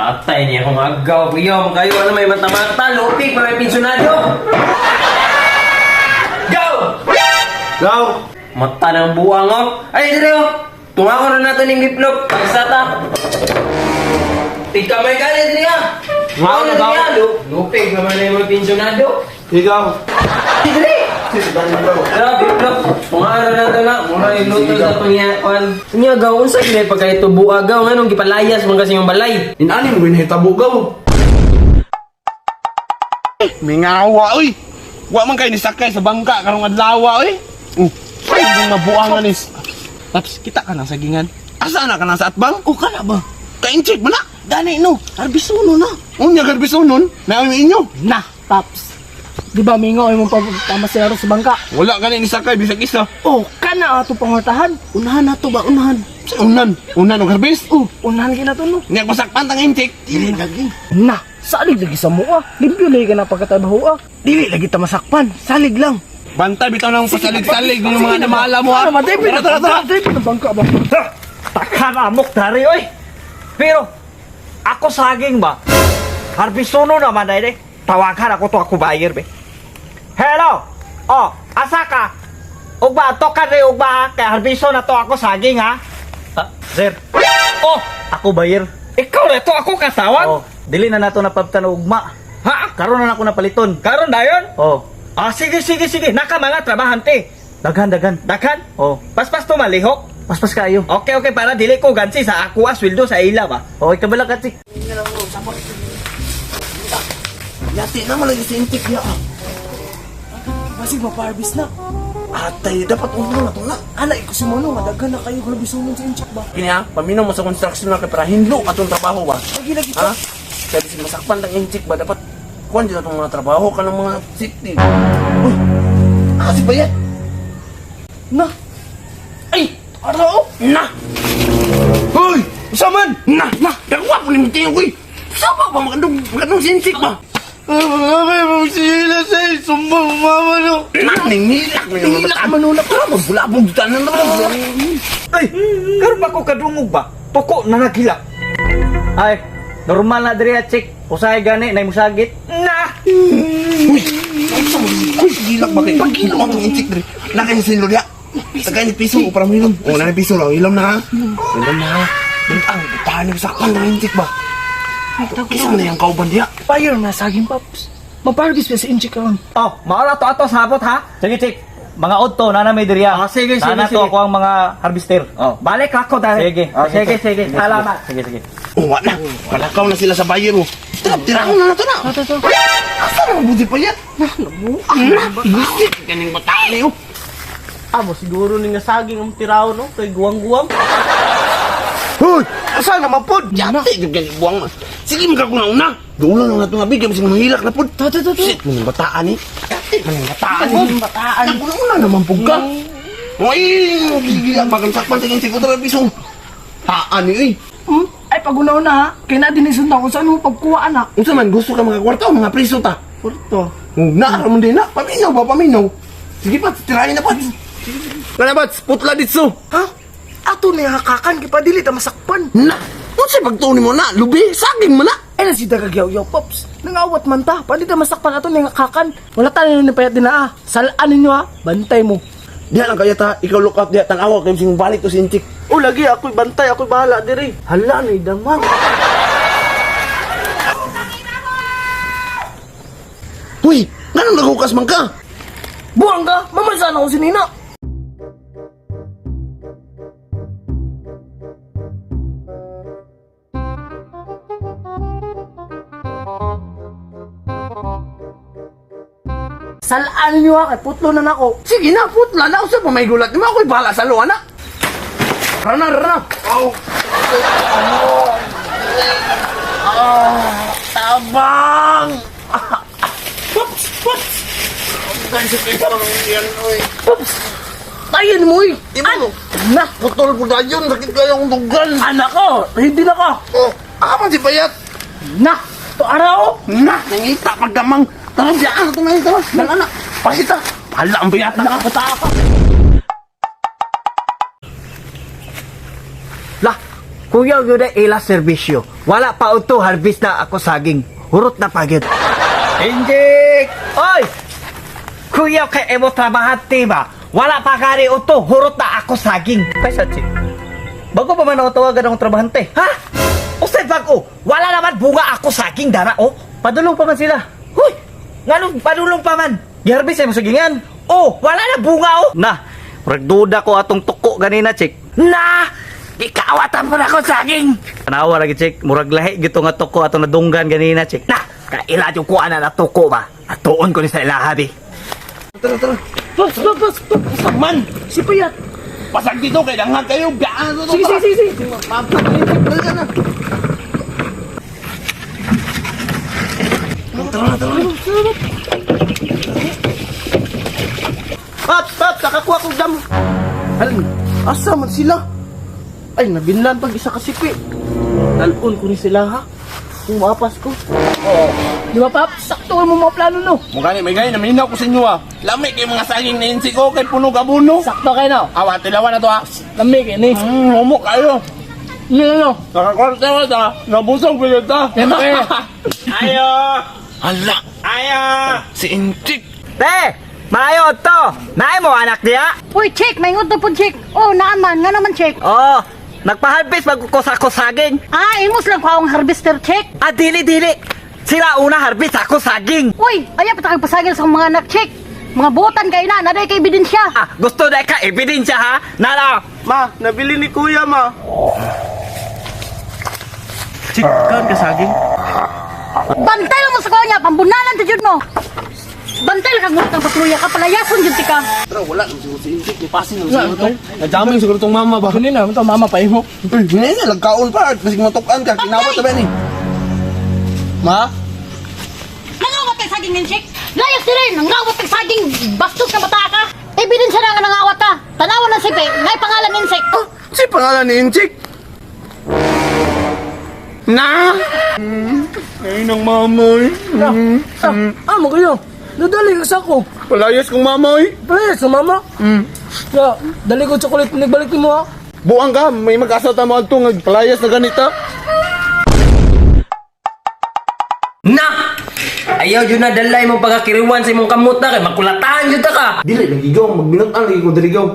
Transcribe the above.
Atay niya akong agaw, kuya. Kayo, ano may mata-mata, lupig, mga pensyonado. Go! Go! Mata ng buwang, oh. Ay, dire, oh. Tunga ko na nato ning biplop. Pagsata. Tigkamay ka na, dire, ah. Nga Ako na, na, gaw. dire, ah. Lupig, naman na yung mga pensyonado. Ikaw. Dire! Tara, biplop. Tunga na nato na. Mura yung luto sa pangyakuan. Nya, gaw, unsa gini pagkaitubo agaw. Nganong gipalayas man kasi yung balay. Inani mo hinahitabo gaw. Mingawa oy. Wa man kay nisakay sa bangka karong adlaw oy. Ay, uh, mabuangan is. Paps, kita ka na sa gingan. Asa na ka na sa atbang? O ka na ba? Kaincheck man na. Gani no, harbisuno na. Unya garbisunon, na inyo. Na, Paps. Di ba mingaw imong pamasero sa bangka? Wala gani nisakay bisag isa. O kana ato pangortahan. Unahan na to ba unahan? Sa unan, unan og harbis. O, unahan kina to no. Nya pasakpan tang incheck. Dili lagi. Na, salig lagi sa mua. Limpyo lagi ka na pagkatabaho ah. Dili lagi ta masakpan, salig lang. Bantay bitaw nang pasalig-salig ng mga namala mo ha. Ano, matay Tara, tara, tara. ng bangka ba? Takan amok dari oy. Pero ako saging ba? Harbisono naman ay de. Tawagan ako to ako buyer be. Hello. Oh, asa ka? Ugba to ka re ugba ha? Kay harbiso na to ako saging ha. Ah, sir, Oh, ako buyer. ikaw na to ako katawag. Oh, dili na nato napabtan og ugma. Ha? Karon na nako napaliton. Karon dayon? Oh, Ah, sige sige sige. Naka mga trabahante. daghan daghan. Daghan. Oh, Paspas to malihok. paspas kayo. Okay okay para dili ko gansi sa ako ah, sweldo sa ila ba. Oh, ikabala ka sik. Yati na malagi sa intik ya. Basig maparbis na. Atay, dapat unan na to na. Ana iko si Mono, nga daghan na kayo harbisuno sa inchak ba? Kini ha, paminaw mo sa construction na kay para hinlo atong trabaho ba. Lagi lagi Ha? Kaya si masakpan tang inchik ba dapat kuan dito atong mga trabaho kanang mga safety. Uy. Ah, si bayat. Na. Ay, ara oh. Na. Hoy, usa man. Na, na. Dagwa po ni tingog uy. Saba ba magandong magandong sintik ba? Ay, sila sa sumbong mama no. Na, ningilak na yung Ningilak man nun. Tara, magbulabog tanan na ba? Ay, karon ba ko kadungog ba? Tuko na naghilak. Ay, normal na diri chik. Usahay gani nay musagit. Na! Uy, unsa mo? Uy, gilak ba kay? Pagilak atong inchik diri. Na kay sinlo diha. Tagay ni piso para mo ilom. Oh, na ni piso lang. Ilom na ha. Ilom na ha. Ang tahan ni sakpan ng inchik ba? Isa man na yung kauban diha. Fire na saging paps. Maparbis pa sa inchik karon. Oh, maura to ato sabot ha. Sige chik. Mga odto na na may diri. Ah, sige, sige, Nana to sige. ako ang mga harvester. Oh, balik ako dahil. Sige. Oh, sige, sige. Salamat. Sige, sige. Oh, wala. Kalakaw na sila sa bayer oh. Tara, tirahon na nato na. Asa na mabuti pa yan? Na, nabuang. Ganing bataan eh, oh. Amo siguro ni nga saging ang tiraw no kay guwang-guwang. Hoy, asa naman pod? Yati, yung ganing buwang man. Sige, magkakuna una. Doon lang na ito nga bigyan, masing mahilak na pod. To to to. to. Shit, maning bataan eh. Yati, maning bataan eh. Bataan. Una naman po ka. Uy, gigilak magansakpan sa inyong siguro na piso. Haan eh. eh. Hmm? Ay pagunaw na ha. Kay na din na kung saan mo pagkuha anak. Unsa man gusto ka mga kwarta o mga priso ta? Purto. Oh, na ramon din na. Paminaw ba paminaw? Sige pa, tirahin na pa. Kana ba, putla ditso. Ha? Ato ni hakakan kay padili ta masakpan. Na, unsa pagtuon mo na? Lubi, saging mo na. Ay na si dagagyaw-yaw pops. Nangawat man ta. Pwede ta masakpan ato ni hakakan. Wala tayo ni payat din na ah. Salaan ninyo ha. Bantay mo. Diha lang kaya ta, ikaw look out diha tan-awa kay sing balik to si Inchik. O lagi ako'y bantay, ako'y bahala diri. Hala ni damang. Uy, nganong naghukas man ka? Buang ka, mamansan ako si Nina. Salaan niyo ha, kay putlo na nako. Sige na, putla na usa pa may gulat nimo ako'y bahala sa luwa na. Rana, rana. Oh. Ah, tabang. Pops, pops. Yan, oy. Pops! Tayin mo eh! Di ba, no? Na! Putol po dayon, sakit kayong dugal. Anak ko! Hindi na ko! Oh, aman si Bayat. Na! To araw! Na, nangita pagdamang. Tara, diyan, ito na, tara. Dala na. Pasita. Hala, ang bayat na ka. Bata ka! Lah, Kuya gyud ay ila serbisyo. Wala pa uto harvest na ako saging. Hurot na pagid. Injik! Oy! Kuya kay emo trabahante ba? Wala pa gani uto, hurot na ako saging. Kaysa, chick. Bago pa man ako tawagan akong trabahante. Ha? Usay bago, wala naman bunga ako saging dara oh. Padulong pa man sila. Huy! Nganong padulong pa man? Giharbis ay mo sagingan. Oh, wala na bunga oh. Na, murag duda ko atong tuko ganina, chick. Na! Ikaawatan mo na ako saging. Tanawa lagi, chick. Murag lahi gito nga tuko atong nadunggan ganina, chick. Na! Kaila yung kuha na natuko ba? Atuon ko ni sa ilaha, bi. Tara, tara. Pops, pops, pops, pops. Man, Si Payat. pasag dito kay danghag kayo. Biyaan to. Sige, sige, sige, sige. Tara na. Tara na, tara na. Pops, pops, nakakuha kong dam. Alin, asa man sila? Ay, nabinlan pag isa ka sipi. Talon ko ni sila ha. Kung maapas ko. Di ba, Pops? Sakto mo mga plano, no? Mukha ni, may gay, naminaw ko sa inyo ah. Lami kay mga saging na insik ko kay puno gabuno. Sakto kayo na. Awa, tilawan na to ah. Lamig, ini. Homo kayo. Ano, ano? Nakakorte ko ta. Nabusog ko ta. Siyempre. Ayo! Hala, Ayo! si Inchik. Te! Maayo to! Naay mo anak niya? Uy, check! May ngot na po, check! Oh, naan man. Nga naman, check. Oh, nagpa-harvest mag ko sa ako saging. Ah, imos lang ko akong harvester, check. Ah, dili, dili. Sila una harvest ako saging. Uy, ayaw pa tayo pasagil sa mga anak, check. Mga butan kay na, naday kay ebidensya. Ah, gusto na ka ebidensya ha? Nala! Ma, nabili ni kuya ma. Chick, kaon ka saging? Bantay lang mo sa kanya, pambunalan ta jud mo. Bantay lang kag murot ang patruya ka, palayason jud ti ka. Tara, wala naman siguro si Inchik. May pasin naman siguro to. Nadaming siguro tong mama ba? Kunin na, ito, mama, paimo. Uy, hindi na, lagkaon pa. Kasi matukan ka, kinawat na ba ni? Ma? Nangawat kag saging nin, check. Layas ti rin, nangawat kag saging, bastos ka bata ka. Ebidensya na nga nangawat ka. Tanawan ng sipi, ngay pangalan insect. Oh, si pangalan ni Inchik. Na? Ay, nang mamoy. Ah, ah, mo kayo. Nadali ka sa ako. Palayas kong mamoy. Pare, sa mama. Ya, dali ko chocolate, nagbalik mo ha. Buang ka, may mag-asa ta mo adto nga palayas na ganita. Na! Ayaw jud na dalay mo pagkakiriwan sa imong kamot na kay makulatan jud ta ka. Dili lagi gaw, magbinutan lagi ko diri gaw.